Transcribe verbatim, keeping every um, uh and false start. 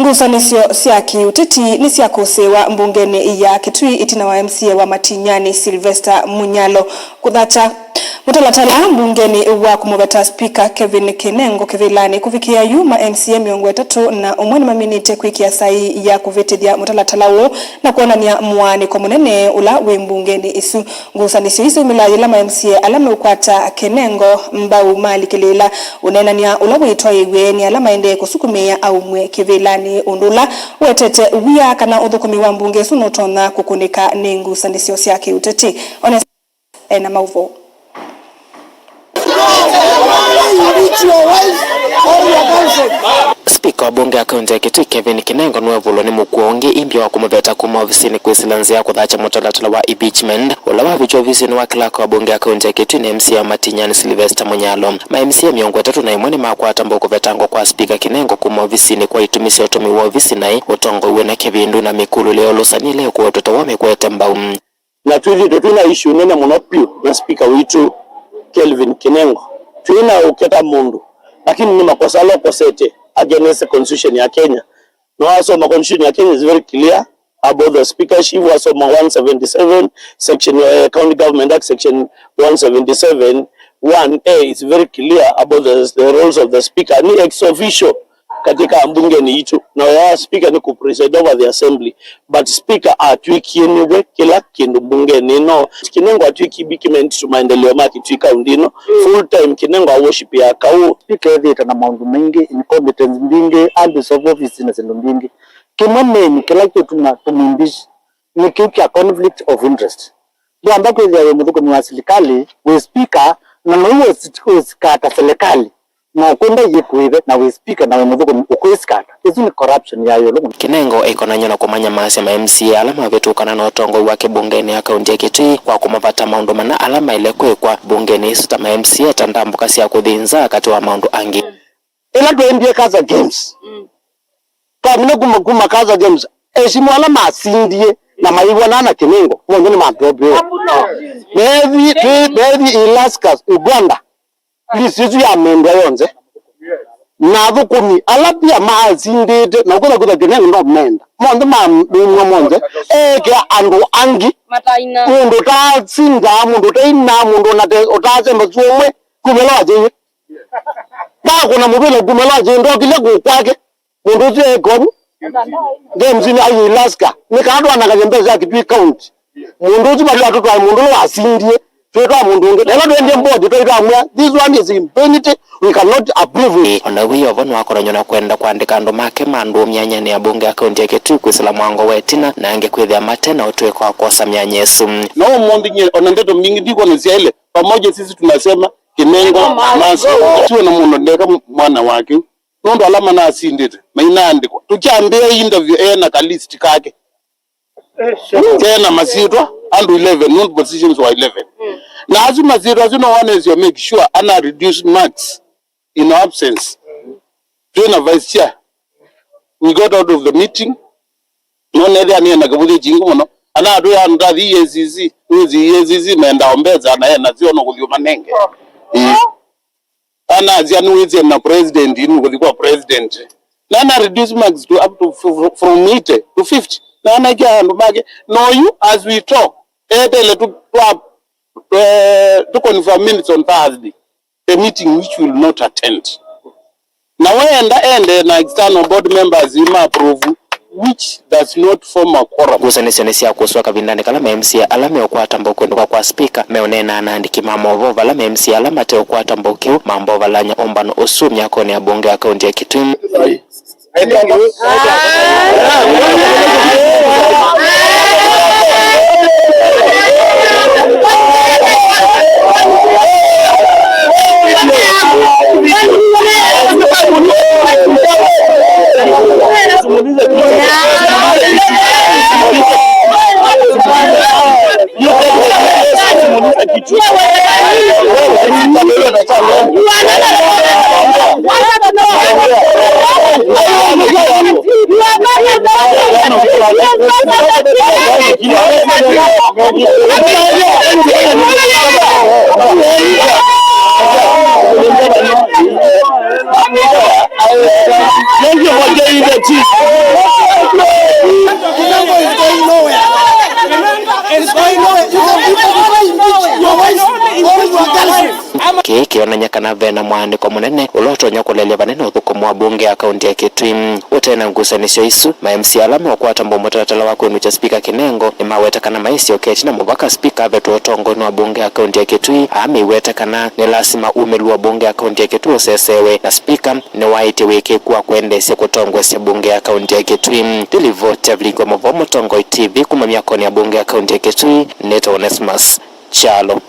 Ngusanĩsyo sya kĩũteti nĩsyakũsĩĩwa mbungenĩ ya Kitui ĩtina wa M C A wa Matinyani Sylvester Munyalo kũthata mũtalatala mbungenĩ wa kũmũveta Spika Kevin Kinengo kĩvĩlanĩ. Kũvikĩa yu, ma M C A mĩongo ĩtatũ na ũmwe nĩmaminĩte kwĩkĩa saii ya kũvĩtĩthya mũtalatala ũũ na kwonany'a mũaanĩko mũnene ũla wĩ mbungenĩ ĩsu. Ngusanĩsyo isu syaumĩla yĩla ma M C A ala meũkwata Kinengo mbau malikĩlĩĩla ũneenany'a ũla wĩtwaĩw'e nĩ ala maendee kũsukumĩĩa aumw'e kĩvĩlanĩ, ũndũ ũla ũetete wia kana ũthũkũmi wa mbunge ĩsu nũtonya kũkũnĩka nĩ ngusanĩsyo sya kĩũteti. One ena maũvoo. Spika wa mbunge ya kaunti ya Kitui Kevin Kinengo nĩwevulwa nĩ mũkuo ũngĩ ĩmbya wa kũmũveta kuma ovisinĩ kwĩsĩla nzĩa ya kũthakya mũtalatala wa impeachment, ũla wavikya ovisinĩ wa clerk wa mbunge ya kaunti ya Kitui na M C A wa Matinyani Sylvester Munyalo. Ma M C A mĩongo ĩtatũ na ĩmwe nĩmakwata mbau kũvetangwa kwa Spika Kinengo kuma ovisinĩ kwa itumi sya ũtũmĩi wa ovisi naĩ ũtongoew'e na kĩvindu na mĩkũlũle ya ũlũsani ĩla ĩkũwetwa ta wa mĩkwete mbau. Na twĩthĩĩtwe twĩ na issue nene mũno vyũ na speaker witũ Kelvin Kinengo. Twĩ na ũketa mũndũ, lakini nĩ makosa ala ũkosete against constitution ya Kenya. No asoma constitution ya Kenya is very clear about the speakership, wasoma one seventy-seven section, eh, County Government Act section one seventy-seven one A is very clear about the, the roles of the speaker. Ni ex officio katika mbungeni yitũ. Na wĩa wa speaker nĩ kũ preside over the assembly. But speaker atw'ĩkie nĩwe kĩla kĩndũ mbungeni ĩno. Kinengo atw'ĩkie big ment to maendeleo ma Kitui County ĩno. Full time Kinengo a worship ya kaũ. Speaker ethĩĩte na maũndũ maingĩ, incompetence mbingĩ, abuse of office na syĩndũ mbingĩ. Kĩmwe main kĩla kĩtuma tũmwimbishi nĩ kĩu kya conflict of interest. Ndwamba kwĩthĩa wĩ mũthũkũmi wa silikalĩ, wĩ speaker, na noiwe ũsikata silikalĩ. Na ũkwenda iye kũĩve na wĩ speaker na wĩ mũthũkũmi ũkwĩsikata. Ĩsu nĩ corruption ya ĩũlũ mũno. Kinengo aikonany'a na kũmanyamaasya ma M C A ala mavĩtũkana na ũtongoi wake mbungenĩ ya kaunti ya Kitui kwa kũmavata maũndũ mana ala maĩle kwĩkwa mbungenĩ ĩsu ta ma M C A ta ndambũka sya kũthĩnza katĩ wa maũndũ angĩ. Ĩla twaendie Kasa Games, twamina kuma, kuma Kasa Games, esimũ ala masindie na maiw'ana na Kinengo monthe nĩ madropiwe. Methi, twi, methi Ilascus, Uganda. List ĩsu ya mendwa yonthe. Na athũkũmi ala pia maasindĩte, na ũkũtha kwĩtha Kinengo ndomenda. Monthe mamĩnwa monthe. Eekĩa andũ angĩ. Mataina. Mũndũ ũtasindaa, mũndũ ũtainaa, mũndũ ũnate-, ũtaasemba syũmwe, kumela wakyĩie. Ndakũna mũvĩla kumela wakyĩie, ndokile kũ kwake. Mũndũ ũsu eeka ũu. Games nĩ aiĩ Alaska. Nĩ kana twanangany'e mbesa ya Kitui County. Mũndũ ũsu vali atũtwae mũndũ ũla wasindie. Twĩtwaa mũndũ ũngĩ. Na ĩla twendie mboti, twaitwamwĩa, "This one is impunity. We cannot approve it." O na wĩ o vo nĩwakonany'a na kwenda kũandĩka andũ make mandũũ myany'anĩ ya mbunge ya kaunti ya Kitui kwĩsĩla mwango wa ĩtina, na angĩ kwĩthĩa mate na ũtũĩka wa kwosa myanya ĩsu. Na ũmũnthĩ nyie, o na ndeto mbingĩ ndikwona syaĩle. Pamoja sisi tunasema Kinengo must go. Tuwe na mũndũ ndeka mwana wake. Nũndũ ala manasindĩte mainaandĩkwa. Tũkyambĩĩa interview e na ka list kake. Ke na masyĩtwa andũ eleven, nũndũ positions were eleven. Na asu masyĩtwa asu no one is your make sure ana reduce marks in our absence. Twĩ na vice chair. We got out of the meeting. Nonethĩa nĩ na kĩvũthĩ kingĩ mũno. Ana atwĩa andũ ta thi E A C C, nũthi E A C C menda mbesa na ena sio no kũthiũ manenge. Ĩĩ. Anasya nĩwĩsĩ na president, nĩkũthi kwa president. Na ana reduce marks to up to f-, f-, from eighty to fifty. Na anakĩa andũ make. No you, as we talk, etele tu, tu, eh, tu confirm minutes on Thursday. The meeting which will not attend. Na wenda ende na external board members ima approve, which does not form a quorum. Ngusanĩsyo nĩ sya kũsũa kavindanĩ kala ma M C A ala meũkwata mbau kwĩndũka kwa spika meũneenaa na andĩki ma maũvoo, vala ma M C A ala mateũkwata mbau kĩu mambovalany'a ũmbano ũsu myakonĩ ya mbunge ya kaunti ya Kitui. Thank you for joining the team. It's going nowhere. It's going nowhere. It's going nowhere. Your wife, all your girlfriends. Kĩĩ kĩonany'a kana ve na mũaanĩko mũnene ũla ũtonya kũlelya vanene ũthũkũmi wa mbunge ya kaunti ya Kitui. Ũte na ngusanĩsyo isu, ma M C A ala meũkwata mbau mũtalatala wa kwĩnũkya Spika Kinengo nĩmaweta kana maisyoka ĩtina mũvaka Spika avetwe ũtongoinĩ wa mbunge ya kaunti ya Kitui. Aa meiweta kana nĩ lasima umĩlu wa mbunge ya kaunti ya Kitui ũsesewe, na Spika nĩwaĩtye wĩkĩĩku wa kwendeesya kũtongoesya mbunge ya kaunti ya Kitui. Nĩ livoti ya Vilingi wa Mavoo Mũtongoi T V kuma myakonĩ ya mbunge ya kaunti ya Kitui, nĩtawa Onesmus Kyalo.